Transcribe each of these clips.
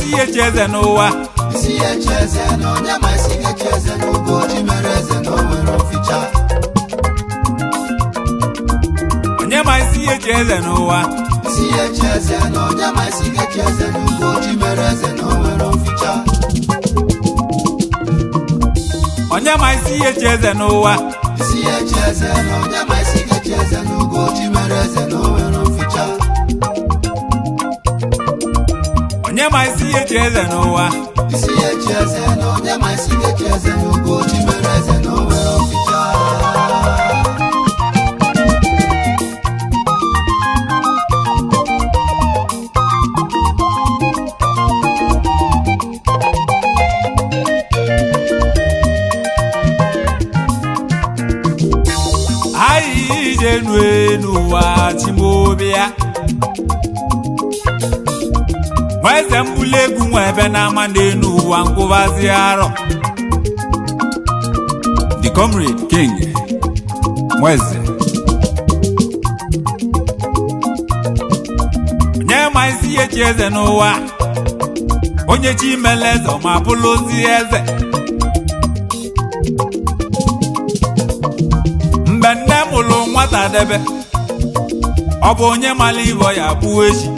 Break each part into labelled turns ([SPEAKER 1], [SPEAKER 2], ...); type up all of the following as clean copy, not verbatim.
[SPEAKER 1] isi ya echi eze n'ụwa.
[SPEAKER 2] Isi ya echi eze na onye ma isi ga-echi eze n'ogo ji mere eze na o nwere oficha.
[SPEAKER 1] Onye ma isi ya echi eze n'ụwa.
[SPEAKER 2] Isi ya echi eze na onye ma isi ga-echi eze n'ogo ji mere eze na o nwere oficha.
[SPEAKER 1] Onye ma isi ya echi eze n'ụwa.
[SPEAKER 2] Isi ya echi eze na onye ma isi ga-echi eze n'ogo ji mere eze na o nwere oficha.
[SPEAKER 1] Onye ma isi ya echi eze n'ụwa.
[SPEAKER 2] Isi ya echi eze na onye ma isi ga-echi eze n'ogo ji mere eze na o nwere oficha.
[SPEAKER 1] Anyị ije nu n'ụwa chimobịa nwa eze mbuli egwu nwa ebe na-ama n'elu ụwa nkwụbazi arọ. The Comrade King Nweze, onye ma isi ya echi eze n'ụwa, onye chi mele eze ma bụrụzi eze. Mgbe nne mụrụ nwata debe, ọ bụ onye mara ibo ya bụ echi.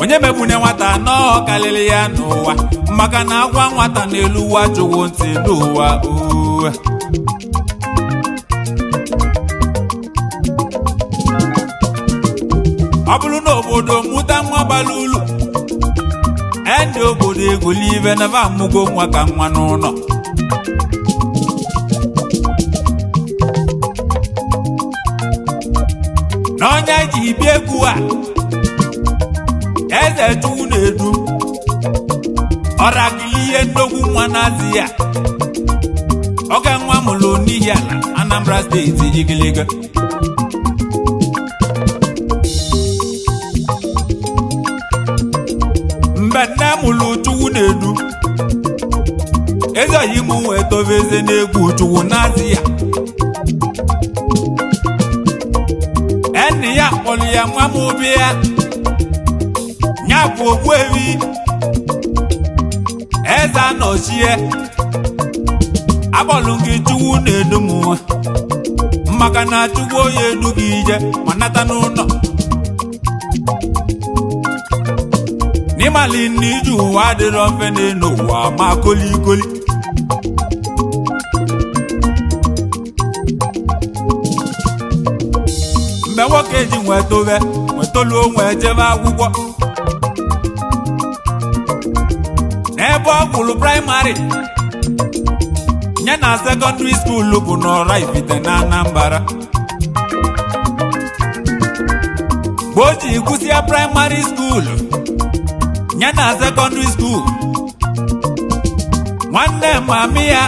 [SPEAKER 1] Onye megbune nwata nọọ karịrị ya n'ụwa, maka na agwa nwata n'elu ụwa jụwo ntị n'ụwa oo. Ọ bụrụ na obodo mụta nwa bara ulu, ndị obodo egolive na va amụgo nwa ka nwa n'ụlọ. N'ọnya ji bịa egwu a, eze chukwu na-edu ọragili ihe nnukwu nwa na-azị ya oge nwa mụrụ n'ihi ala Anambra Steeti igiliga. Mgbe nne mụrụ chukwu na-edu, eze oyi m wee tobe eze n'egwu chukwu na-azị ya. Enyi ya kpọrọ ya nwa m obi ya ya bụ ogbuefi eze anọchie akpọlụ gị chukwu na-edu m nwa, maka na chukwu onye edu gị ije ma nata n'ụlọ n'ịmali na ije ụwa adịrọ mfe n'elu ụwa ma kolikoli. Mgbe nwoke ji nwee tobe nwetoluo nwee jebe akwụkwọ n'ebe ọ gwụrụ praịmarị ya na sekọndịrị skuulu bụ n'Ọraifite na Anambra. Mgbe o ji gwụsịa praịmarị skuulu ya na sekọndịrị skuulu, nwanne mami ya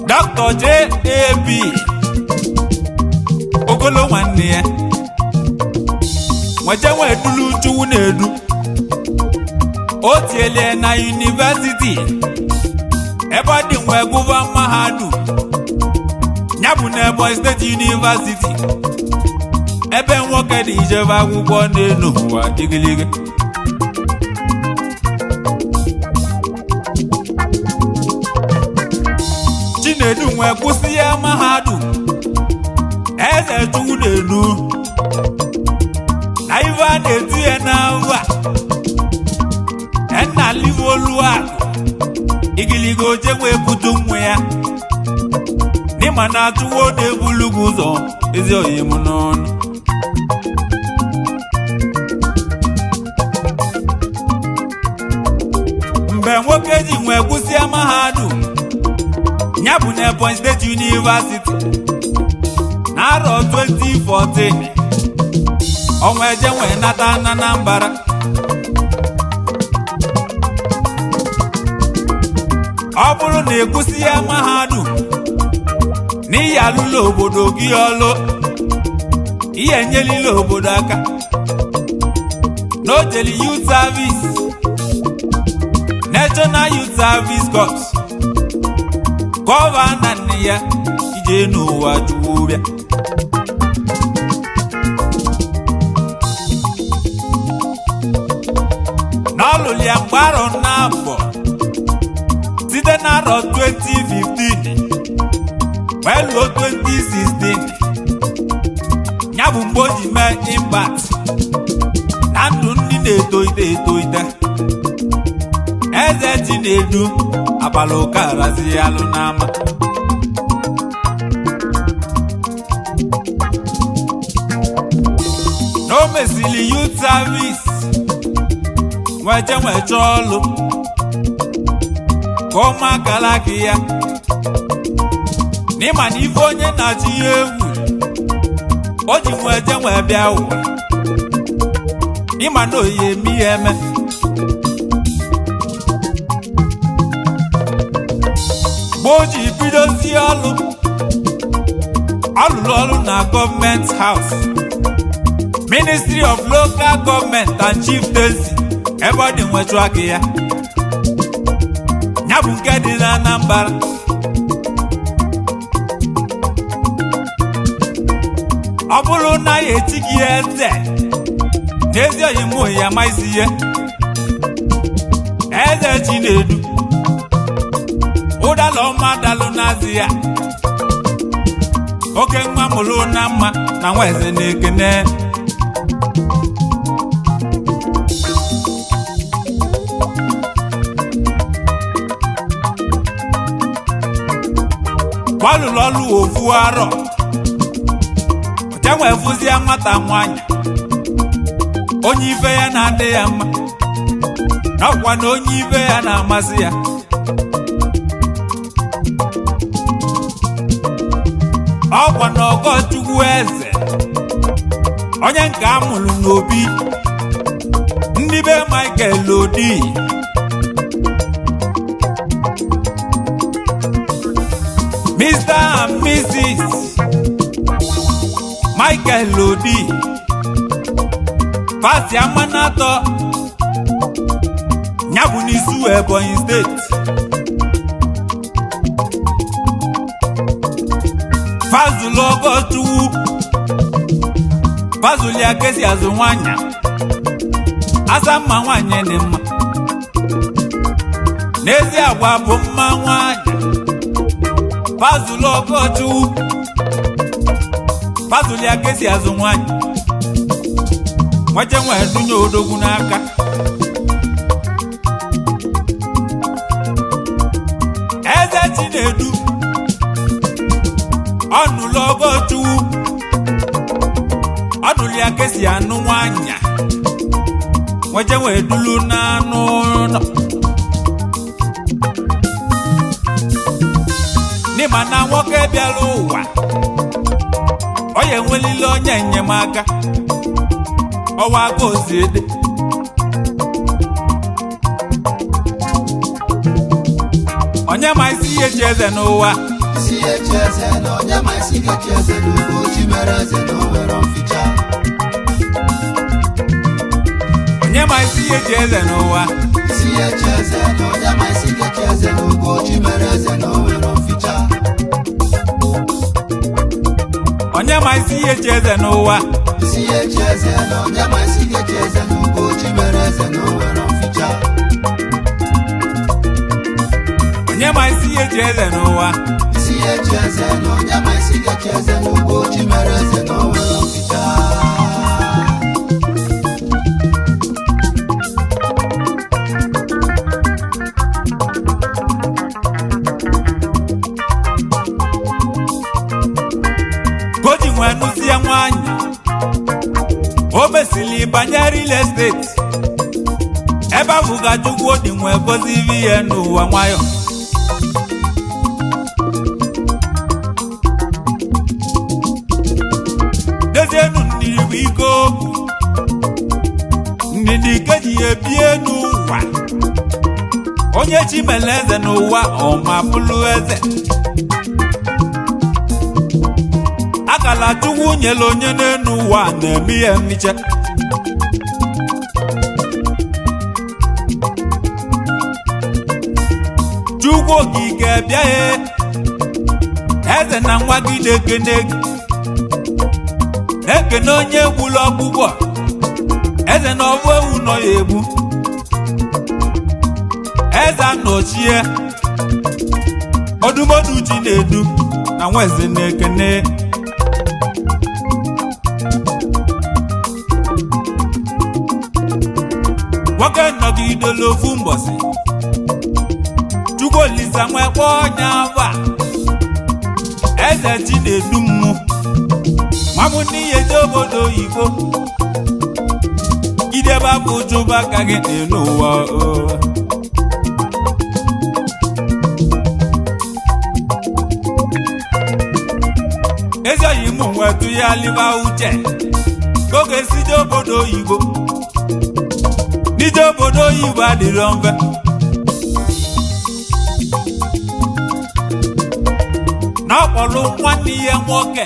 [SPEAKER 1] Dr. J.A.B. Ogolo nwanne ya nweje nwee dulu chukwu na-edu o tielie na yunivesiti ebe ọ dị nwee gụva mahadum ya bụ na Ebonyi Steeti Yunivesiti, ebe nwoke dị ijebe akwụkwọ n'elu ụwa igiliga. Chinedu nwee kwụsị ya mahadum, eze chukwu na-elu na ife a na-eti ya na mba nna livolu akụ igiliga oje wee kutu nwa ya n'ịma na atụwo na-ebulu gị ụzọ ezi oyi m n'ọnụ. Mgbe nwoke ji nwee gwụsịa mahadum ya bụ na Ebonyi State University n'arọ 2014, ọnwa eje nwee nata na Anambra. Ọ bụrụ na ịkwụsị ya mahadum n'ihi alụla obodo gị ọlụ, ihe enyelila obodo aka n'ojeli Youth Service, National Youth Service Corps, kọva na nne ya ije n'ụwa chukwu bịa. Na ọ lụrụ ya mgbe arọ na abụọ, site n'arọ 2015 wee luo 2016. Ya bụ mgbe o ji mee impact na ndụ ndị na-etoite etoite. Eze Chinedu abalị ụka arazi alụ n'ama. Na o mesịrị youth service, nweje nweche ọlụ ka ụmụaka aka ya n'ịma na ife onye na-achị ya egwu o ji nweje nwee bịa ụwa, ịma na oyi eme ihe eme. Mgbe o ji bidozie ọlụ, ọ lụrụ ọrụ na Government House, Ministry of Local Government and Chieftaincy, ebe ọ dị nwechu aka ya. Ya bụ nke dị na Anambra. Ọ bụrụ na ya etighị ya eze n'ezi oyimụ ya ma isi ihe. Eze Chinedu ụdala ọma dalụ n'azị ya, oke nwa mụrụ na mma na nwa eze na-ekene. Gbalụrụ ọlụ ofu arọ, ojenwe fụzie nwata nwanyị onye ife ya na-adị ya mma, na ọkwa na onye ife ya na-amasị ya. Ọkwa na Ọgọchukwu eze onye nke a mụrụ n'obi ndị be Michael Odi. Mr. and Mrs. Michael Odi pati amanatọ ya bụ n'Isu, Ebonyi Steeti. Fazụlụ Ọgọchukwu, fazụlụ ya kesi azụ nwanyị asa mma, nwanyị dị mma n'ezi agwa bụ mma nwanyị. Fazụlụ Ọgọchukwu, fazụlụ ya kesi azụ nwanyị nweche nwee dunye odogwu n'aka. Eze Chinedu ọnụlụ Ọgọchukwu, ọnụlụ ya kesi anụ nwanyị nweche nwee dulu n'anụ ụlọ, n'ịma na nwoke bịara ụwa ọ ya enwelile onye enyemaka ọwa aka ozi ede. Onye ma isi ihe ji eze n'ụwa?
[SPEAKER 2] Isi ya echi eze na onye ma isi ga-echi eze n'ugbo chi mere eze na o nwere mficha.
[SPEAKER 1] Onye ma isi ihe ji eze n'ụwa?
[SPEAKER 2] Isi ya echi eze na onye ma isi ga-echi eze n'ugbo chi mere eze na o nwere mficha.
[SPEAKER 1] Onye ma isi ihe ji eze n'ụwa?
[SPEAKER 2] Isi ya echi eze na onye ma isi ga-echi eze n'ugbo chi mere eze na o nwere mficha.
[SPEAKER 1] Onye ma isi ihe ji eze n'ụwa?
[SPEAKER 2] Isi ya echi eze na onye ma isi ga-echi eze n'ugbo chi mere eze na o nwere mficha.
[SPEAKER 1] Ka o ji nwee nụzie nwanyị, o mesili banye real estate, ebe ahụ ga Chukwu dị nwee gozivi ihe n'ụwa nwayọ. Dezienu ndidi bụ ike okwu, ndidi ike ji ya ebie n'ụwa. Onye chi mere eze n'ụwa, ọma bụrụ eze. Akala Chukwu nyere onye n'elu ụwa na-eme ihe mmiche. Chukwu okike bịaghị eze na nwa gị na-ekene gị, na-ekene onye gburu ọgbụgbọ eze na ọbụ ewu nọ ya egbu. Eze Anọchie Odumodu Chinedu na Nweze na-ekene. Nwoke nọgidere ofu mbọsị, Chukwu Olisa nwee kpọọ ọnya ava. Eze Chinedu mụ mamụ n'ihe je obodo oyibo, idebe afọ ụjụba aka gị n'elu ụwa o. Ezi oyi mụ nwetụ ya liba uche ka oge si je obodo oyibo, n'ije obodo oyibo adịrọ mfe. Na ọkpọrọ nwanne ya nwoke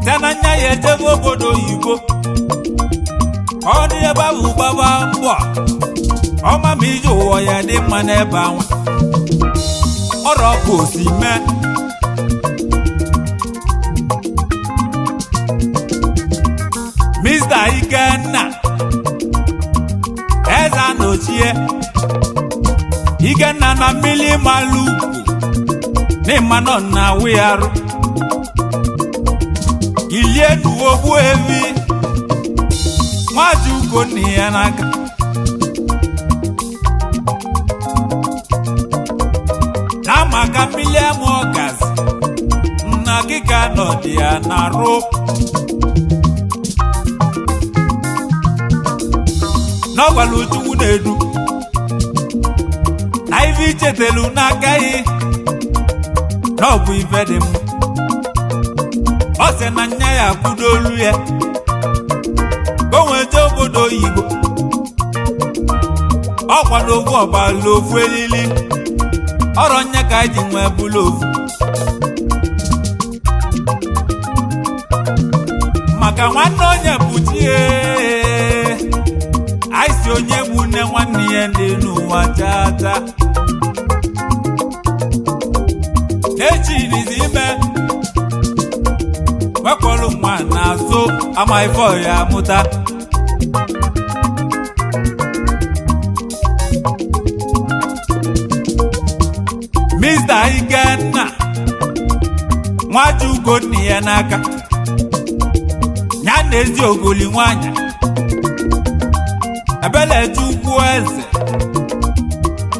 [SPEAKER 1] te na anya ya ejebe obodo oyibo, ka ọ dị ebe ahụ gbaba mbọ ọma ma ije ụwa ya dị mma n'ebe ahụ. Ọrọ bụ osime Mr. Ikenna Eze Anọchie Ikenna na mmiri malụ ukwu n'ịma nọ na awụ ya arụ ilie nuogbu evi nwaji ugonna ya n'aka. Na maka mmiri ama ọgazi nna gị ka nọ dị ya na-arụ n'ọgwara Chukwu na-edu na ife ichetelu n'aka gị na ọ bụ ife dị mma. Ọ sị na nya ya akwụdolu ya ka o nweta obodo oyibo. Ọ kwado ofu ọgbala ofu elili ọrọ nya ka anyị ji nwee bụlụ ofu maka nwanne onye bụ chi anyị si onye bụ nne nwanne ya dị n'ụwa chata echirizi ime nwekwọrọ nwa na-azụ ama ife ya amụta. Mr. Ikenna Nwachukwu nne ya n'aka ya na ezi ogoli nwanyị Ebelechukwu eze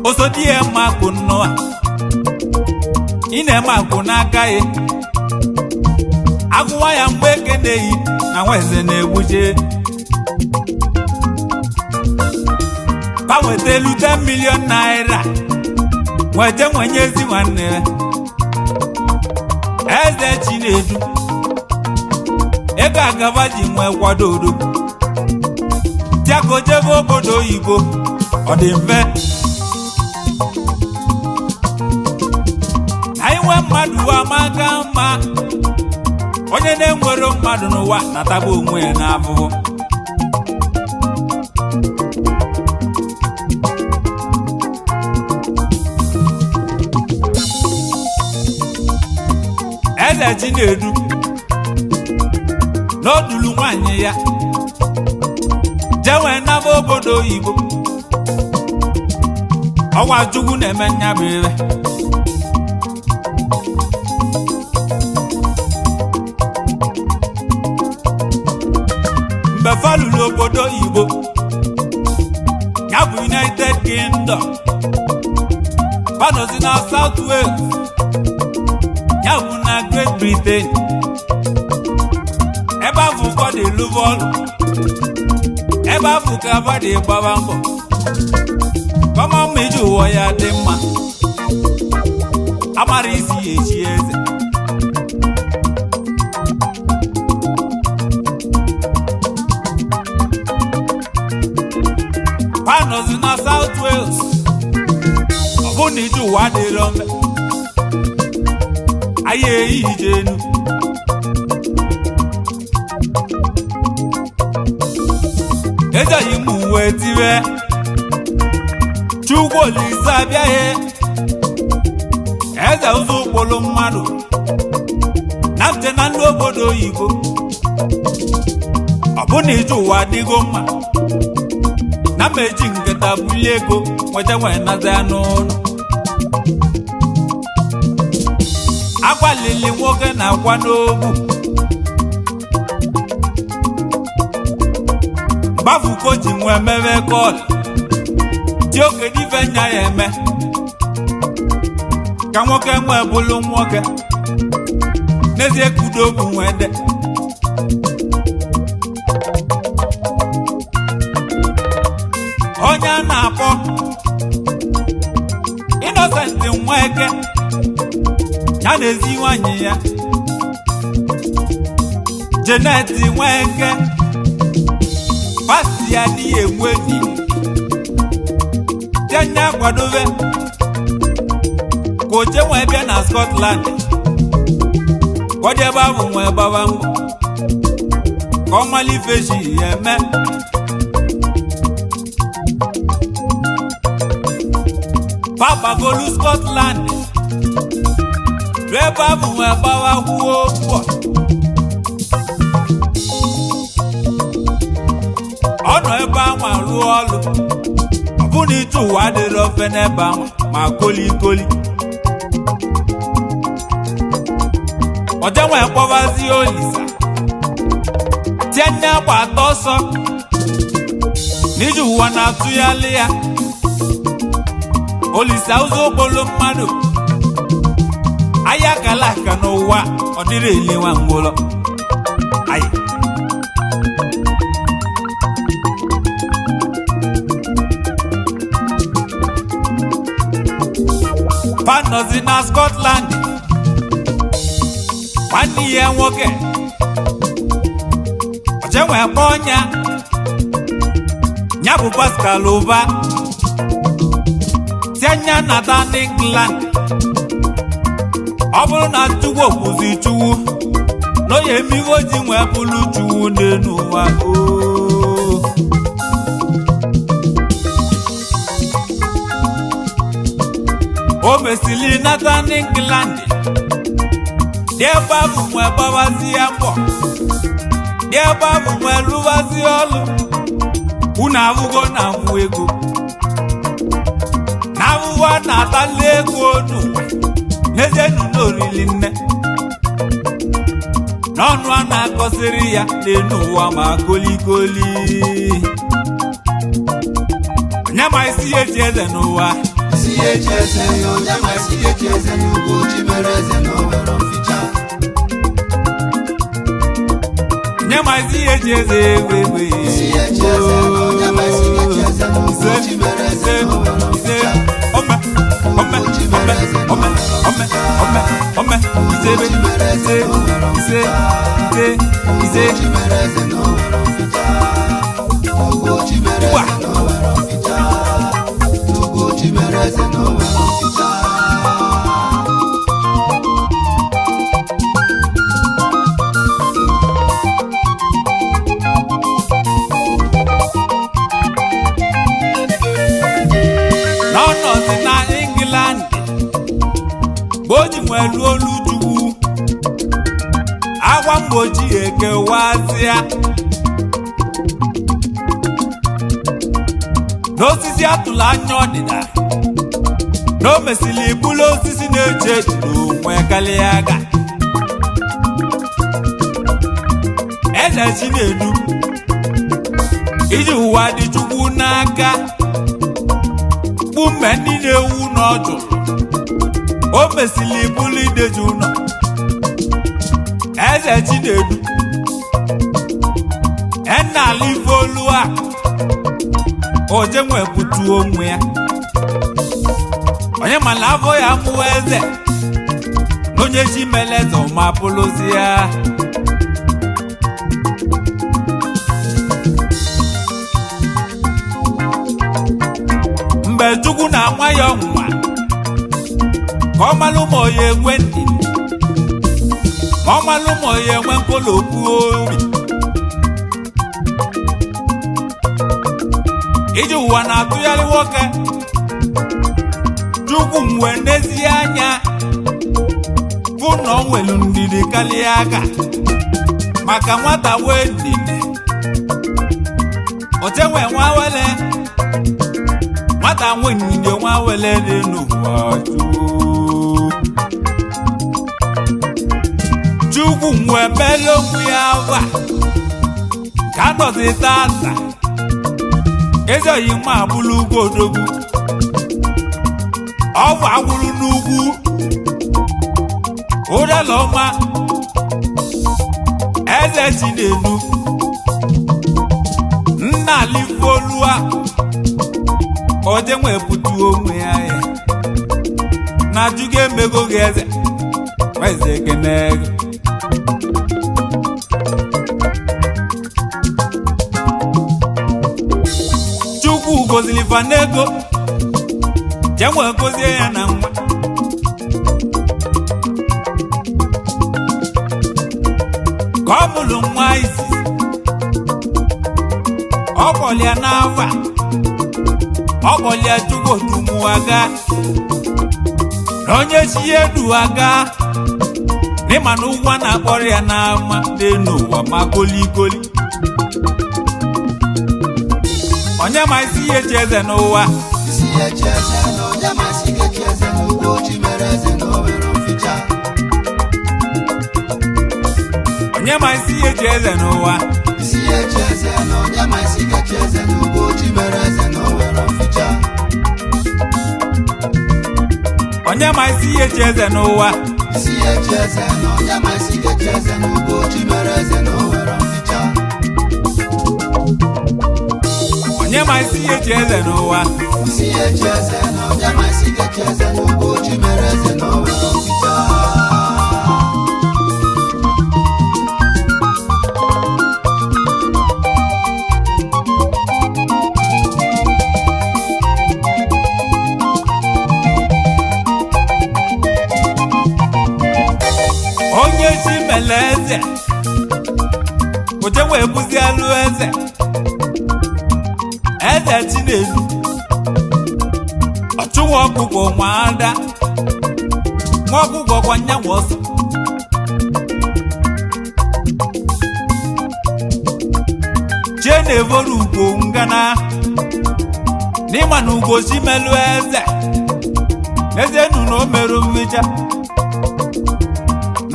[SPEAKER 1] osodi ya mmakụ nnụa ị na-eme akwụ n'aka ya agụwa ya mgbe ekeneghị na nweze na-egbuje pa nwetelu 10 million naira nwete nwenye ezi nwanne ya. Eze Chinedu ego agaba ji nwee kwado odo bịako jebe obodo oyibo ọ dị mfe na inwe mmadụ amaka mma. Onye na-enwero mmadụ n'ụwa na-atagbu onwe ya n'afụfụ. Eze Chinedu n'odulu nwanyị ya jewe naba obodo oyibo. Ọnwa Chukwu na-eme nya bụ ire. Mgbe falụrụ obodo oyibo ya bụ United Kingdom, fanozi na South Wales ya bụ na Great Britain, ebe afọ ụfọdụ lụva ọlụ, ebe afọ ka abadị gbaba mbọ kọma mma iji ụwa ya dị mma amara isi ya echi eze. Panọzi na South Wales ọ bụ na iji ụwa adịrọ mfe anyị eyi ije enu. Ejoghị m uwe tiwe Chukwu Olise abịaghị eze ụzọ ụkpụrụ mmadụ na nche na ndị obodo oyibo. Ọ bụ na ije ụwa adịgo mma na Na meji nkịta bulie ego nweta nwee nata ya n'ụlọ. Akwalili nwoke na-akwa n'ogbu. Gbafuko ji nwee mebe kọl. Ti oke n'ife nya ya eme. Ka nwoke nwee bụlụ nwoke. N'ezie kudo bụ nwee de. Onye a na-akpọ Innocent Nweke ya na-ezi nwanyị ya Janet Nweke pasti ya adịghị enwe di jenya kwadobe ka oche nwee bịa na Scotland ka ọ dị ebe ahụ nwee gbaba mbọ ka ọ mara ife chi ya eme. Babagolu Scotland ebe ahụ nwee gbawa kwuo mbọ. Ọ nọ ebe ahụ arụ ọrụ ọ bụ na ịchụ ụwa adịrị ofe n'ebe ahụ ma kolikoli. Ọje nwee kpọbazie Olisa tie nne agba atọ ọsọ n'iji ụwa na-atụgharị ya. Olisa ụzọ okpolo mmadụ ahịa akala aka n'ụwa ọ dịrị ele nwa ngwụlọ. Ayi. Fanọzi na Scotland nwanne ya nwoke ọchenwe kpọọ ọnya ya bụ Pascal Ụba tienya nata n'England. Ọ bụrụ na Chukwu kwụzi Chukwu na onye emiwo ji nwee bụrụ Chukwu n'elu ụwa ooo. O mesili nata n'England dị ebe ahụ nwee gbawazi ya mbọ dị ebe ahụ nwee lụwazi ọlụ. Unu ahụgo na ahụ ego na ahụhụ a na-atali ego n'ụwa n'ezie nụ n'oriri nne n'ọnụ a na-akọsịrị ya n'elu ụwa ma kolikoli. Onye ma isi ya eji eze n'ụwa.
[SPEAKER 2] Isi ya eji eze ya, onye ma isi ya eji eze n'ugwu chi mere eze na o nwere mficha.
[SPEAKER 1] Onye ma isi ya eji eze egbe egbe.
[SPEAKER 2] Isi ya eji eze ya, onye ma isi ya eji eze n'ugwu chi mere eze na o nwere
[SPEAKER 1] Ise,
[SPEAKER 2] mficha.
[SPEAKER 1] ome, ome, ome, ome, ome, ome, ome, isebe, ise, ise, ise, ise.
[SPEAKER 2] Ugwu chi mere eze na o nwere mficha. Ugwu chi mere
[SPEAKER 1] Ugbu a.
[SPEAKER 2] eze na o nwere mficha. Ugwu chi mere eze na o nwere mficha.
[SPEAKER 1] N'ọnọdụ na England mgbe o ji nwee ruo olu Chukwu agwa mgbochi ekewazịa n'osisi atụrụ anya ọdịda na o mesịrị bụrụ osisi na-eche eche n'onwe karịa aga. Eze Chinedu iji ụwa dị Chukwu n'aka kpume ndị na-ewu na ọ jụrụ o mesịrị bụrụ ideji ụlọ. Eze Chinedu enala ife olu a oje nwepụtu onwe ya onye mana afọ ya mụwa eze na onye chi mere eze ọma bụrụzi ya. Mgbe Chukwu na-anwa ya ọnwụnwa ka ọ malụ ma ọ ya enwe ndidi ma ọ malụ ma ọ ya enwe nkolopu obi iji ụwa na-atụgharị nwoke. Chukwu mgbe n'ezie anya bụ na ọ nwere ndidi karịa aka maka nwata wee ndidi oche nwee nwa wele. Nwata nwe ndidi nwa wele dị n'ụwa chukwu. Chukwu nwe mele okwu ya ava ka nọzi tata ezi oyi mma abụlụ ugwu odogwu ọgwụ agwụrụ n'ugwu ụdala ọma eze Chinelu nna alifolua oje nwe butu onwe ya ya na juga emego gị eze eze ekene gị. Chukwu goziri fa n'ego jee nwee gozie ya na nwa ka ọ mụrụ nwa izizi ọ kpọlịa n'afa ọ kpọlịa Chukwu odumuaga na onye chi ya edu aga n'ịma na ụgwọ na-akpọrọ ya n'ama n'elu ụwa ma goligoli onye ma isi ihe chi eze n'ụwa
[SPEAKER 2] Isi ya echi eze na onye ma isi ga-echi eze na Ugochi mere eze na o nwere mficha.
[SPEAKER 1] Onye ma isi ihe chi eze n'ụwa.
[SPEAKER 2] Isi ya echi eze na onye ma isi ga-echi eze na Ugochi mere eze na o nwere mficha.
[SPEAKER 1] Onye ma isi ihe chi eze n'ụwa.
[SPEAKER 2] Isi ya echi eze na onye ma isi ga-echi eze na Ugochi mere eze na o nwere mficha.
[SPEAKER 1] Onye ma isi ihe chi eze n'ụwa.
[SPEAKER 2] Isi ya echi eze na onye ma isi ga-echi eze na Ugochi mere eze na o nwere mficha.
[SPEAKER 1] Onye chi mere eze oje wee bụzi alụ eze eze Chinelu ọchụnwa ọkụkọ nwa ada nwa ọkụkọ kwa nyanwụ ọsọ chie na-evoru ugo ngana n'ịma na ugo chi melụ eze eze nu na o merụ mficha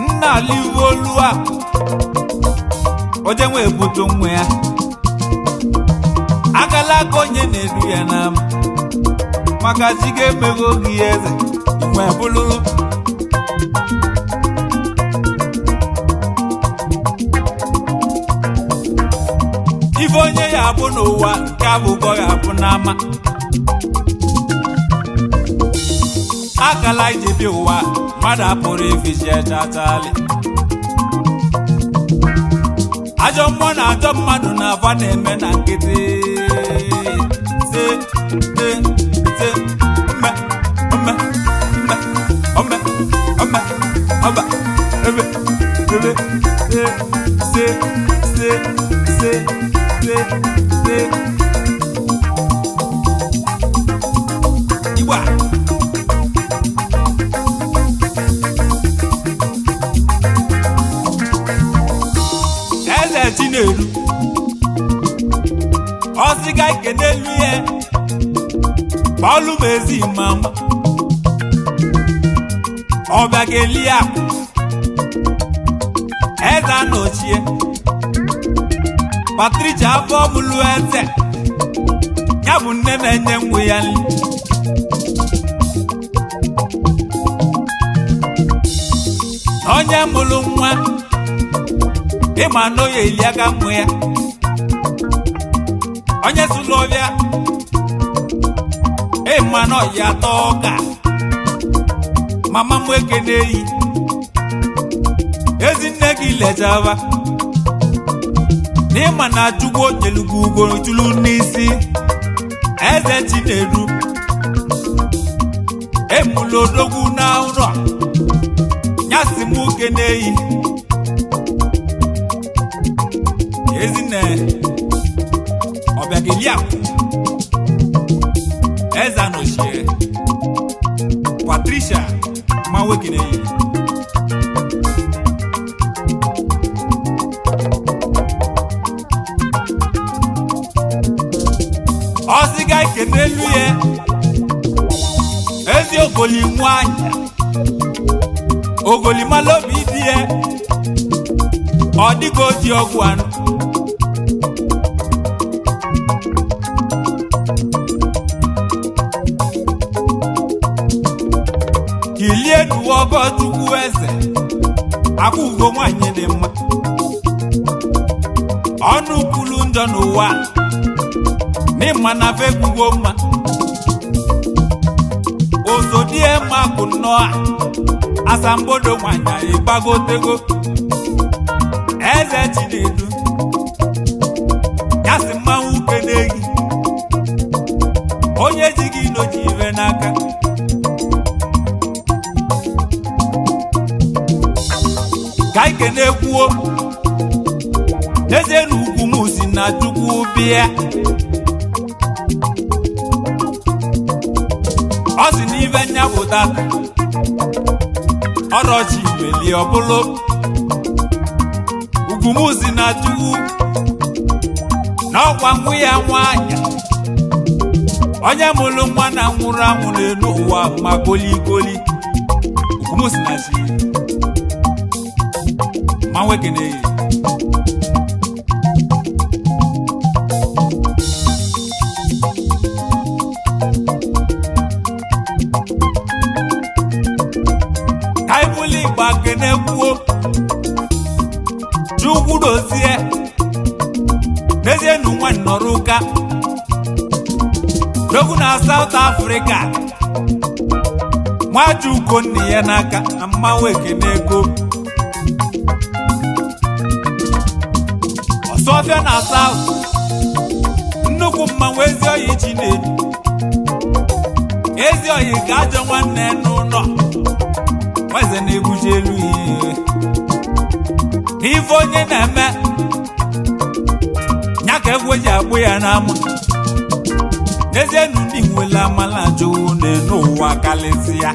[SPEAKER 1] nna alivolua oje nwe ebutu nwa ya akala aka onye na-edu ya n'ama maka chi ga-emego gị eze nwe bụlụrụ ife onye ya abụ n'ụwa nke abụkọ ya abụ n'ama akala iji bịa ụwa mmadụ apụrụ ificha chatali ajọ mmụọ na ajọ mmadụ na afa na-eme na nkịtị te te te mme mme mme ome ome ọba ebe ebe te se se se te te Igbo a. Eze Chinedu ọsịga ike n'elu ihe bọọlụ m ezi mama ọbịa ga-eli akụ eze anọchie Patricia afọ mụlụ eze ya bụ nne na-enye nwa ya nri na onye mụrụ nwa ịma na oya eli aka mmụ ya onye sụlụ ọbịa ịma na ọya atọ ọka mama m ekene eyi ezinne gị lechaba n'ịma na chukwu nyelugo ugo chulu n'isi eze Chinedu emụlụ odogwu na ụlọ ya si m kene eyi ezinne ọbịageli akụ eze anọchie Patricia mawekene ọsịga ike n'elu ya Ogoli nwanyị ogoli mala obi dị ya ọ dịka o ji ọgwụ anụ. Kilie nuwe ọgọ Chukwu eze akwa ugo nwanyị dị mma ọnụ kwulu njọ n'ụwa n'ịma na fekwugo mma ozodie mma kụ nnọọ asambodo nwanyị ịgbagotego eze Chinedu ya sị mmanwụ kene gị onye ji gị n'oji ire n'aka. Ka anyị kene kwuo n'ezie na ugwu m si na Chukwu bịa ọ sị na ife nya bụ tata ọrọchi melie ọbụlụ ugwu m si na Chukwu na ọkwa nwụ ya nwanyị onye mụrụ nwa na nwụrụ anwụ n'elu ụwa ma kolikoli ugwu m si na chi ma nwekene ya. Ka anyị bụlụ Igbo kene kwuo Chukwu dozie n'ezie na nwa nnọrọ ụka dogu na South Africa Nwachukwu nne ya n'aka na mmanwụ ekene ego Ọsụọfịa na South nnukwu mmanwụ ezi oyi Chinedu ezi oyi ka ajọ nwanne n'ụlọ nweze na-egbuji elu ihe n'ife onye na-eme ya ka egwu eji agbụ ya n'ama n'ezie nu ndị nwere amala jụụ n'elu ụwa karịsịa.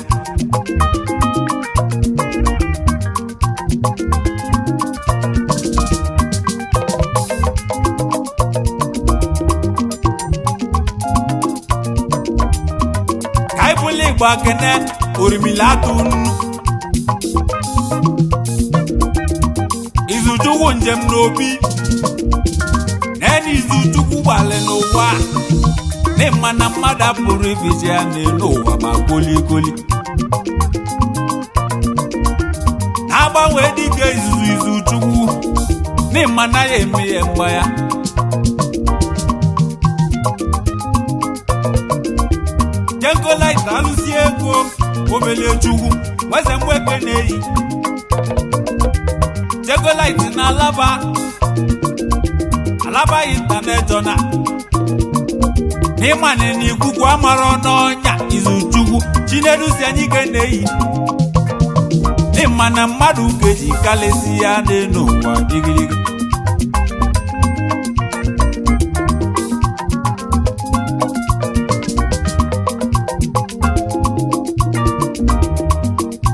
[SPEAKER 1] Ka anyị bụlụ Igbo kene orimili atụ nnu Izuchukwu njem n'obi nene Izuchukwu gbalị n'ụwa n'ịma na mmadụ apụrụ ibiji ya n'elu ụwa ma kolikoli na-agbanwe dịka izuzu Izuchukwu n'ịma na ya eme ya mgba ya. Jengolaita alụsi ego obele Chukwu nweze mgbeke na-eyi Jengolaiti na Alaba Alaba International n'ịmani na ikuku amara n'ọnya Izuchukwu Chinedu si anyị ike na-eyi n'ịma na mmadụ keji kalịsị ya n'elu ụwa digirigi.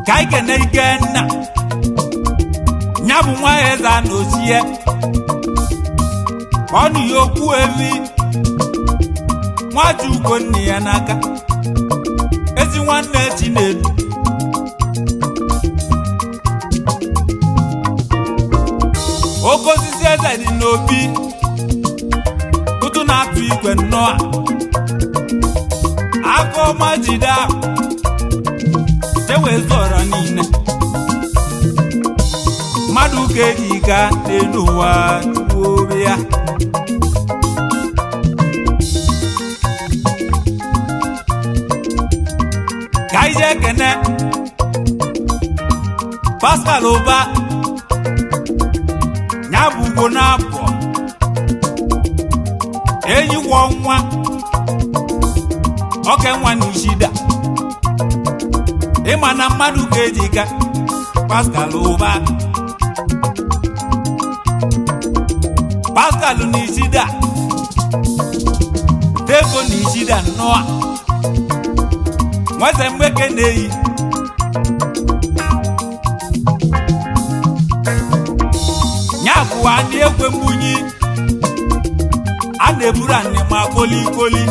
[SPEAKER 1] Ka anyị kene Ikenna ya bụ nwa eze a n'ochie ọnụ ya okwu evi Nwachukwu nne ya n'aka ezi nwanne Chinedu oke osisi eze dị n'obi ụtụ na-atụ igwe nnọọ aka ọma jide ahụ jewezu ọra niile mmadụ ga-eji ga n'elu ụwa tupu ya. Ka anyị jee kene Pascal Ụba ya bụ ugbo na-abụ enyi gwọ nwa oke nwa na Ishida ịma na mmadụ ga-eji ka Pascal Ụba Pascal na Ishida Deko na Ishida nnọọ nweze mgbeke na-eyi ya bụ anị ekwe mbunyi a na-eburu anị ma kolikoli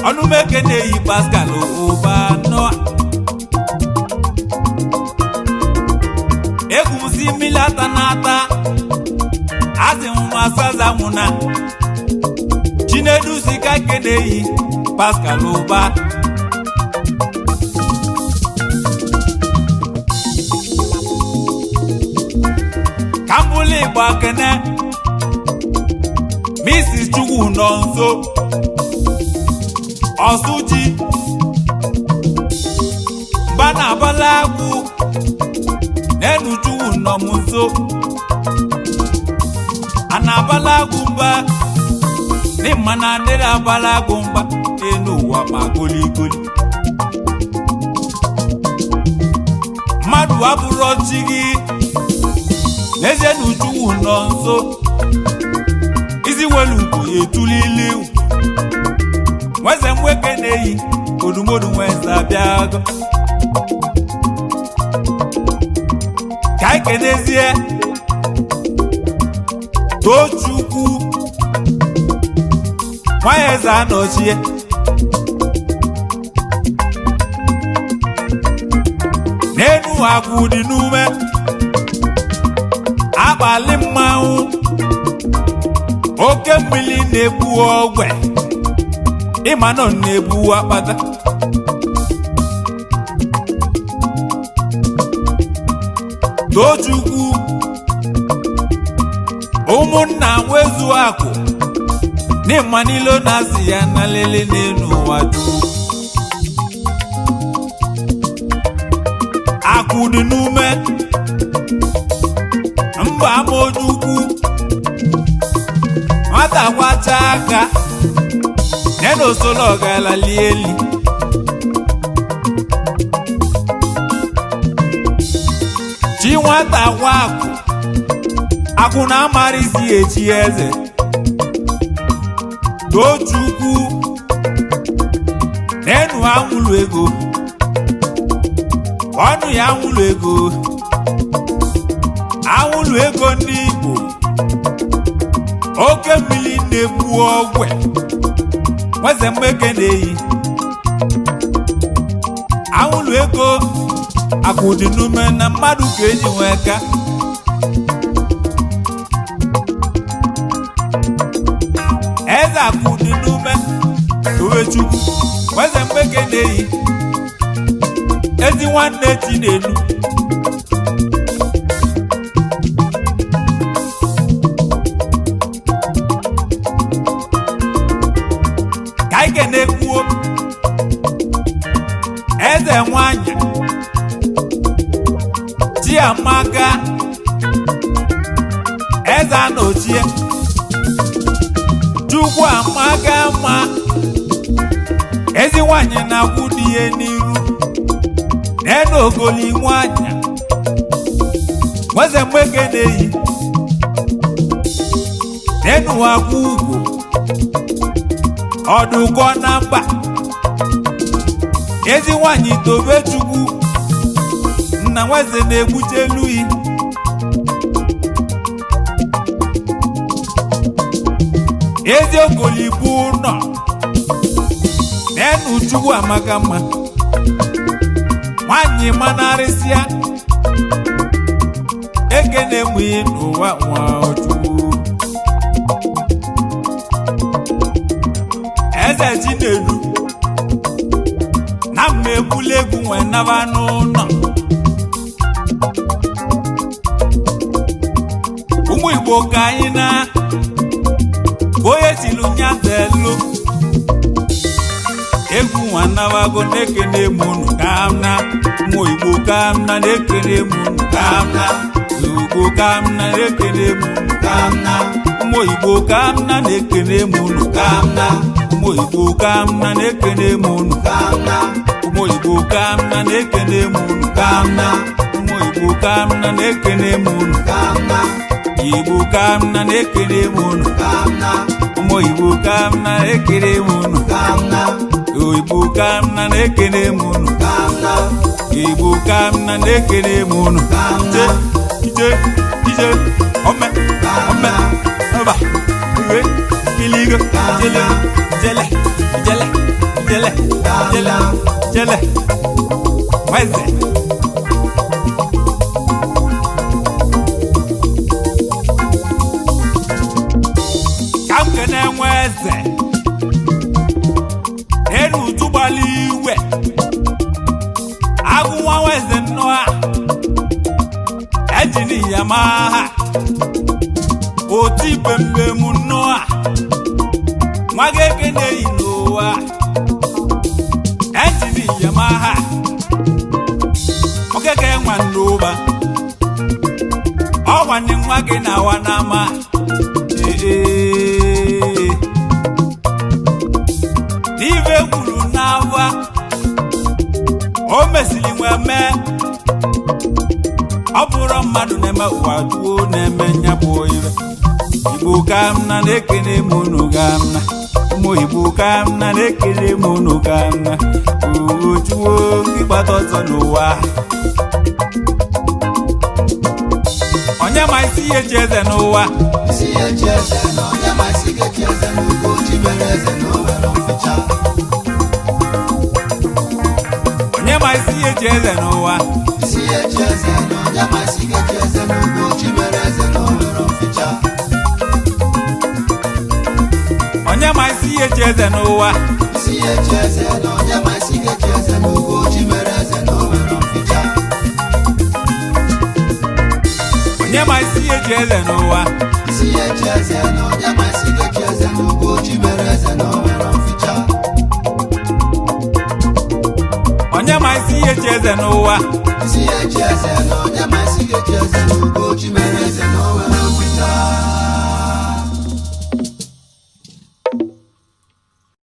[SPEAKER 1] Ọnụmeke na-eyi Pascal ụba nọ. Egwu m si mmiri ata na-ata, asị m asaza nwụna. Chinedu si ka keneyi Pascal ụba. Ka m bụlụ Igbo kene Mrs. Chukwu nọ nso, Ọsụji mba na abala agwụ n'enu. Chukwu nọ m nso, a na-abala agwụ mba n'ịma na adịrị abala agwụ mba n'elu ụwa ma goligoli. Mmadụ abụrọ chi gị n'ezie na Chukwu nọ nso. Isi nwere ugwu ya etulili nweze nwoke na-eyi odumodu nweze abịago. Ka anyị kenezie Tochukwu nwanyị eze anọchie n'enu agwụ dị n'ume akpali mmanwụ. Oke mmiri na-egbu ogwe, ịma nọ na-egbu akpata. Tochukwu ụmụnna nwezu akụ n'ịma niile na-asị ya na lele n'elu ụwa dum. Akụ dị n'ume mba amaojukwu nwata kwacha aka nena osolo ọgalali eli. Chi nwata kwa akụ akụ na amara isi echi eze. Tochukwu nenu anwụlụ ego, ọnụ ya anwụlụ ego, anwụlụ ego ndị Igbo. Oke mmiri na-egbu ogwe nweze mmeke na-eyi anwụlụ ego. Akụ dị n'ume na mmadụ ka eji nwee ka eze. Akụ dị n'ume Towechukwu nweze mmeke na-eyi ezi nwanne Chinelu. Ka anyị ga-ekwuo eze nwanyị Chiamaka eze anochie. Chukwu amaka mma, ezi nwanyị na-akwụ di ya n'iru n'enu ogoli nwanyị nweze mgbeke na-eyi n'enu akwụ ugwu ọdụkọ na mba. Ezi nwanyị tobe Chukwu nna nweze na-egbuche elu yi. Ezi okoli bụ ụnọ n'enu. Chukwu amaka mma, nwanyị manarịsịa ekene enweghị n'ụwa nwachukwu. Eze Chinedu na mma egbula egwu nwee naba n'ụlọ. Ụmụ Igbo, ka anyị na onye tilu nyazelu egwu nwa nabago. Na-ekene m unu ka m na ụmụ Igbo, ka m na na-ekene m unu, ka m na Igbo, ka m na na-ekene m unu,
[SPEAKER 2] ka m na
[SPEAKER 1] ụmụ Igbo, ka m na na-ekene m unu,
[SPEAKER 2] ka m na
[SPEAKER 1] ụmụ Igbo, ka m na na-ekene m unu,
[SPEAKER 2] ka m na
[SPEAKER 1] ụmụ Igbo, ka m na na-ekene m unu,
[SPEAKER 2] ka m na
[SPEAKER 1] ụmụ Igbo, ka m na na-ekene m unu,
[SPEAKER 2] ka m na
[SPEAKER 1] Igbo, ka m na na-ekene m unu,
[SPEAKER 2] ka m na
[SPEAKER 1] ụmụ Igbo, ka m na na-ekene m unu,
[SPEAKER 2] ka m na
[SPEAKER 1] Igbo, ka m na na-ekene m unu,
[SPEAKER 2] ka m na
[SPEAKER 1] Igbo, ka m na na-ekene m unu.
[SPEAKER 2] Ka m na
[SPEAKER 1] ije ije ome ome ọba iwe kiligo jele jele jele. Jele, jele, jele, nweze. Ka m kene nwe eze enu tụgbala igwe agụ nwa nweze nnọọ a ejini ya maa ha oti bembem nnọọ a nwa gị ekene yi n'ụwa ejini ya maa ha okeke nwa n'ụba ọ nwanne nwa gị na-awa n'ama. Ee, n'ife kwuru n'awa o mesiri nwe mee ọ bụrụ mmadụ na-eme ụwa duo na-eme nyabụ ibe. Igbo ka m na na-ekele m unu ka m na ụmụ Igbo ka m na na-ekele m unu ka m na uchuo ịgbata ọsọ n'ụwa. Onye ma isi ihe ji eze n'ụwa?
[SPEAKER 2] Isi ya echi eze na onye ma isi ga-echi eze na Ugochi mere eze na o nwere mficha.
[SPEAKER 1] Onye ma isi ihe ji eze n'ụwa?
[SPEAKER 2] Isi ya echi eze na onye ma isi ga-echi eze na Ugochi mere eze na o nwere mficha.
[SPEAKER 1] Onye ma isi ihe ji eze n'ụwa?
[SPEAKER 2] Isi ya echi eze na onye ma isi ga-echi eze na Ugochi mere eze na o nwere mficha.
[SPEAKER 1] Onye ma isi ihe ji eze n'ụwa?
[SPEAKER 2] Isi ya echi eze na onye ma isi ga-echi eze na Ugochi mere eze na o nwere mficha.
[SPEAKER 1] Onye ma isi ihe ji eze n'ụwa?
[SPEAKER 2] Isi ya echi eze na onye ma isi ga-echi eze na Ugochi mere eze na o nwere mficha.